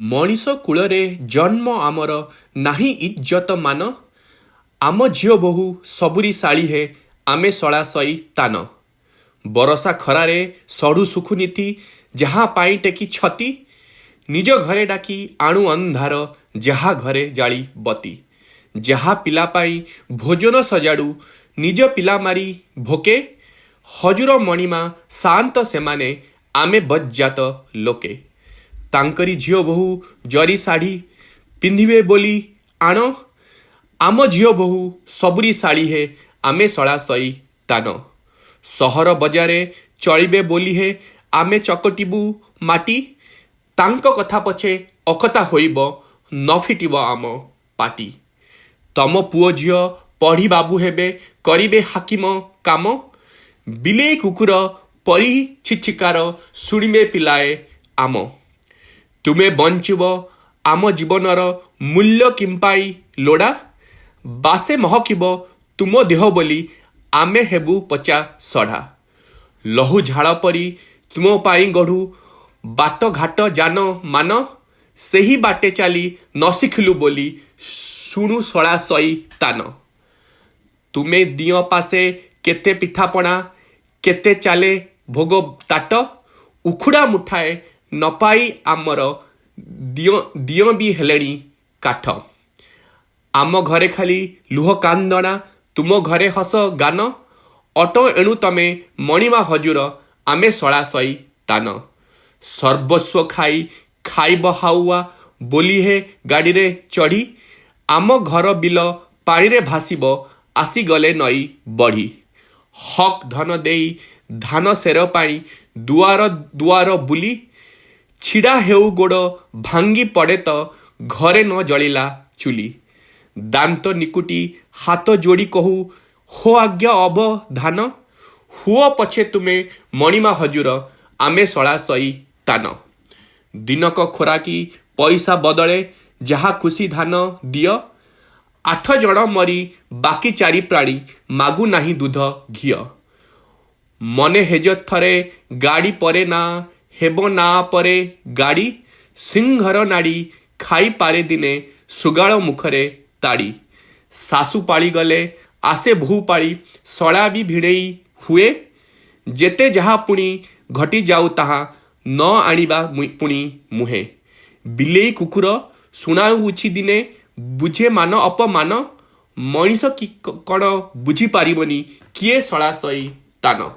ମଣିଷ କୁଳରେ ଜନ୍ମ ଆମର, ନାହିଁ ଇଜ୍ଜତ ମାନ। ଆମ ଝିଅ ବୋହୂ ସବୁରି ଶାଳୀ ହେ, ଆମେ ଶଳା ସଇତାନ। ବରଷା ଖରାରେ ସଢ଼ୁ ଶୁଖୁନିତି, ଯାହା ପାଇଁ ଟେକି ଛତି। ନିଜ ଘରେ ଡାକି ଆଣୁ ଅନ୍ଧାର, ଯାହା ଘରେ ଜାଳି ବତି। ଯାହା ପିଲା ପାଇଁ ଭୋଜନ ସଜାଡ଼ୁ, ନିଜ ପିଲା ମାରି ଭୋକେ। ହଜୁର ମଣିମା ସାଆନ୍ତ ସେମାନେ, ଆମେ ବଜ୍ଜାତ ଲୋକେ। ତାଙ୍କରି ଝିଅ ବୋହୂ ଜରି ଶାଢ଼ୀ ପିନ୍ଧିବେ ବୋଲି ଆଣ। ଆମ ଝିଅ ବୋହୂ ସବୁରି ଶାଳୀ ହେ, ଆମେ ଶଳା ସଇତାନ। ସହର ବଜାରେ ଚଳିବେ ବୋଲି ହେ, ଆମେ ଚକଟିବୁ ମାଟି। ତାଙ୍କ କଥା ପଛେ ଅକଥା ହୋଇବ, ନ ଫିଟିବ ଆମ ପାଟି। ତମ ପୁଅ ଝିଅ ପଢ଼ି ବାବୁ ହେବେ, କରିବେ ହାକିମ କାମ। ବିଲେଇ କୁକୁର ପରି ଛିଛିକାର ଶୁଣିବେ ପିଲାଏ ଆମ। ତୁମେ ବଞ୍ଚିବ ଆମ ଜୀବନର ମୂଲ୍ୟ କିମ୍ପାଇ ଲୋଡ଼ା। ବାସେ ମହକିବ ତୁମ ଦେହ ବୋଲି, ଆମେ ହେବୁ ପଚା ସଢ଼ା। ଲହୁ ଝାଳ ପରି ତୁମ ପାଇଁ ଗଢ଼ୁ ବାଟ ଘାଟ ଯାନ ମାନ। ସେହି ବାଟେ ଚାଲି ନ ଶିଖିଲୁ ବୋଲି, ଶୁଣୁ ଶଳା ସଇତାନ। ତୁମେ ଦିଅଁ ପାଶେ କେତେ ପିଠାପଣା, କେତେ ଚାଲେ ଭୋଗ ତାଟ। ଉଖୁଡ଼ା ମୁଠାଏ ନ ପାଇ ଆମର ଦିଅଁ ବି ହେଲେଣି କାଠ। ଆମ ଘରେ ଖାଲି ଲୁହ କାନ୍ଦଣା, ତୁମ ଘରେ ହସ ଗାନ। ଅଟ ଏଣୁ ତମେ ମଣିମା ହଜୁର, ଆମେ ଶଳା ସଇତାନ। ସର୍ବସ୍ୱ ଖାଇ ଖାଇବ ହାଉଆ ବୋଲି ହେ ଗାଡ଼ିରେ ଚଢ଼ି। ଆମ ଘର ବିଲ ପାଣିରେ ଭାସିବ, ଆସିଗଲେ ନଈ ବଢ଼ି। ହକ୍ ଧନ ଦେଇ ଧାନ ସେର ପାଇଁ ଦୁଆର ଦୁଆର ବୁଲି। ଛିଡ଼ା ହେଉ ଗୋଡ଼ ଭାଙ୍ଗି ପଡ଼େ ତ, ଘରେ ନ ଜଳିଲା ଚୁଲି। ଦାନ୍ତ ନିକୁଟି ହାତ ଯୋଡ଼ି କହୁ ହୋ ଆଜ୍ଞା ଅବଧାନ। ହୁଅ ପଛେ ତୁମେ ମଣିମା ହଜୁର, ଆମେ ଶଳା ସଇତାନ। ଦିନକ ଖୋରାକି ପଇସା ବଦଳେ ଯାହା ଖୁସି ଧାନ ଦିଅ। ଆଠ ଜଣ ମରି ବାକି ଚାରି ପ୍ରାଣୀ, ମାଗୁ ନାହିଁ ଦୁଧ ଘିଅ। ମନେ ହେଜ ଥରେ ଗାଡ଼ି ପରେ ନା ହେବ ନା ପରେ ଗାଡ଼ି। ସିଂହର ନାଡ଼ି ଖାଇପାରେ ଦିନେ ଶୃଗାଳ ମୁଖରେ ତାଡ଼ି। ଶାଶୁ ପାଳି ଗଲେ ଆସେ ବୋହୂ ପାଳି, ଶଳା ବି ଭିଣେଇ ହୁଏ। ଯେତେ ଯାହା ପୁଣି ଘଟିଯାଉ ତାହା, ନ ଆଣିବା ପୁଣି ମୁହେଁ। ବିଲେଇ କୁକୁର ଶୁଣାଉଛି ଦିନେ ବୁଝେ ମାନ ଅପମାନ। ମଣିଷ କି କ'ଣ ବୁଝି ପାରିବନି, କିଏ ଶଳା ସଇତାନ।